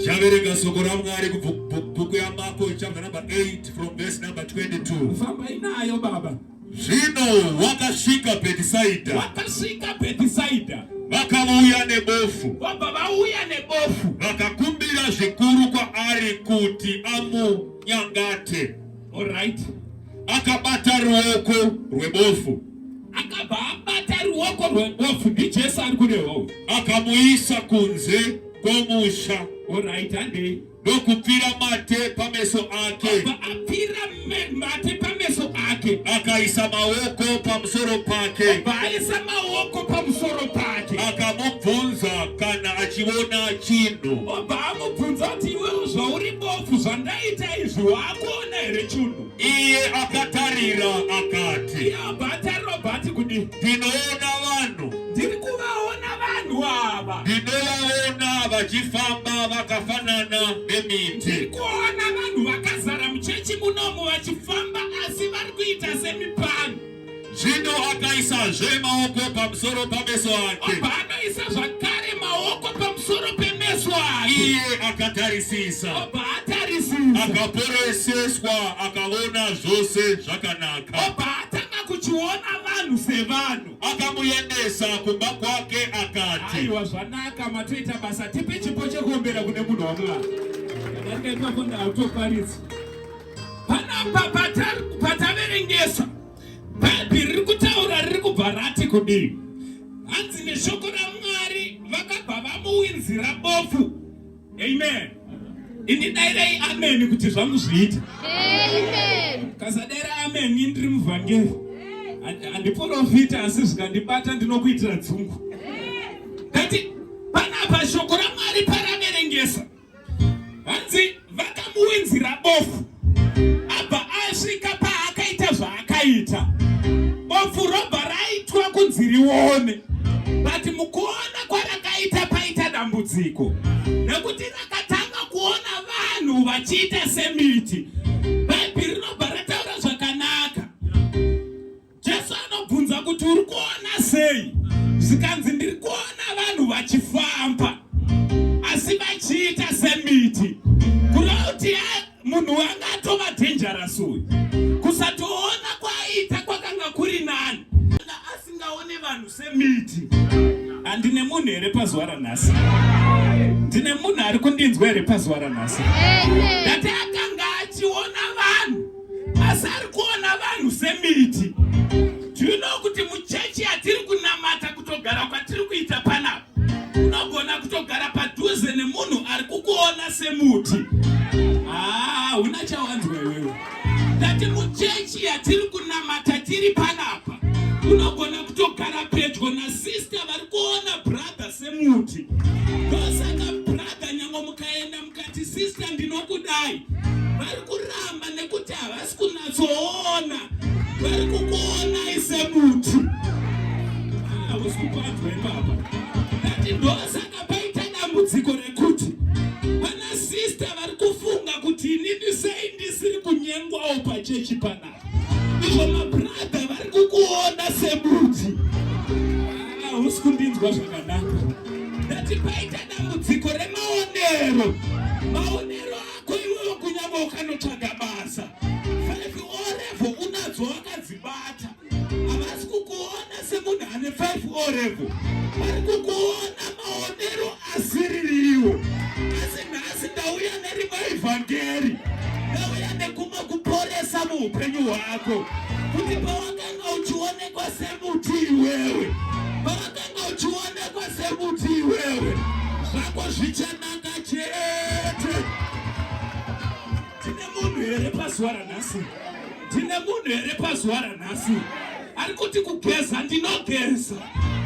Tichaverenga soko raMwari kubhuku yaMako, chapter number 8, from verse number 22. Fambai nayo, baba. Zvino wakasvika Bhetisaidha. Wakasvika Bhetisaidha. Vakauya nebofu. Vabva vauya nebofu. Vakakumbira zvikuru kwaari kuti amunyangate. Alright. Akabata ruoko rwebofu. Akabva abata ruoko rwebofu, ndiJesu ari kurehwa uyu. Akamuisa kunze kwomusha. Alright, handei. Ndokupfira mate pameso ake. Abva apfira mate pameso ake. Akaisa maoko pamusoro pake. Abva aisa maoko pamusoro pake. Akamubvunza kana achiona chinhu. Obva amubvunza kuti, iwewo zvauri bofu, zvandaita izvi waakuona here chinhu? Iye akatarira akati, Iye obva atarira, obva ati kudii? Ndinoona vanhu. Ndiri kuvaona vanhu ava. Ndinovaona vachifamba vakafanana nemiti. Kuona vanhu vakazara muchechi munomu vachifamba, asi vari kuita semipani. Zvino akaisazve maoko pamusoro pameso ake. Obva anoisa zvakare maoko pamusoro pemeso ake. Iye akatarisisa. Obva atarisisa. Akaporeseswa, akaona zvose zvakanaka. Obva atanga kuchiona vanhu sevanhu. Akamuendesa kumba kwake akati, Aiwa, zvanaka, matoita basa. Tipe chipo chekuombera kune munhu waMwari. Kadarika ipapo ndautoparidza. Panapa pataverengesa, Bhaibheri riri kutaura, riri kubva rati kudii? Hanzi neshoko raMwari vakabva vamuwinzira bofu. Amen. Indidairei amen kuti zvangu zviite. Amen. Kasadaira amen, ndiri muvhangeri, handiprofita, asi zvikandibata ndinokuitira dzungu. Ndati panapa shoko raMwari paraverengesa, hanzi vakamuwinzira bofu. Abva asvika paakaita zvaakaita, bofu robva raitwa kunzi rione, but mukuona kwarakaita paita dambudziko, nekuti rakatanga kuona vanhu vachiita semiti. Bhaibheri rinobva rataura zvakanaka. Jesu anobvunza kuti, uri kuona sei? Zvikanzi, ndiri kuona vanhu vachifamba, asi vachiita semiti. Kureva kuti munhu wanga atova dangerous uyu. Kusatoona kwaiita kwakanga kuri nani, anga asingaone vanhu semiti. Handine munhu here pazuva ranhasi? Ndine munhu ari kundinzwa here pazuva ranhasi? Amen. Ndati akanga achiona vanhu, asi ari kuona vanhu semiti. Do you know kuti muchechi yatiri kunamata, kutogara kwatiri kuita panapa, unogona kutogara padhuze nemunhu ari kukuona semuti? Ah, huna chawanzwa iwewe. Ndati muchechi yatiri kunamata tiri panapa, unogona kutogara pedyo nasista vari kuona brother semuti. Ndosaka brother, nyange mukaenda mukati, "Sister, ndinokudai," vari kuramba, nekuti havasi kunatsoona, vari kukuonai semuti. Hausi kupanzwa ipapa. Ndati ndosaka paita dambudziko rekuti pana sister vari kufunga kuti, inini sei ndisiri kunyengwawo pachechi panapa, izvo mabrother vari kukuona semuti? Hausi kundinzwa zvakanaka. Ndati paita dambudziko remaonero, maonero ako iwewo. Kunyange ukanotsvaga basa, 5 O level unadzo, wakadzibata, havasi kukuona semunhu ane 5 O level, vari kukuona maonero asiririwo. Asi nhasi ndauya nerimwe ivhangeri, ndauya nekumwe kuporesa muupenyu hwako, kuti pawakanga uchionekwa semuti iwewe, pawakanga uchionekwa semuti iwewe, zvako zvichanaka chete. Tine munhu here pazuva ranhasi? Tine munhu here pazuva ranhasi ari kuti, kugeza ndinogeza,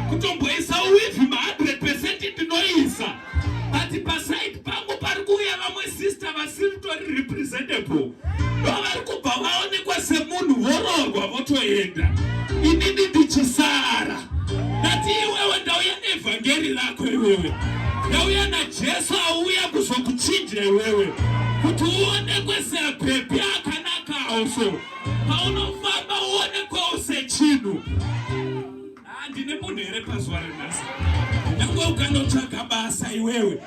kutomboisa weave ma100% ndinoisa, but paside pangu pari kuuya vamwe sister vasiri tori representable, ndo vari kubva vaonekwa semunhu, vororwa, votoenda, inini ndichisara? Ndati iwewe, ndauya nevhangeri rako iwewe. Ndauya naJesu auya kuzokuchinja iwewe, kuti uonekwe sebhebhi akanakawo, so paunofamba uonekwewo sechinhu. Ah, ndine munhu here pazuva renhasi? Nyange ukanotsvaga basa iwewe.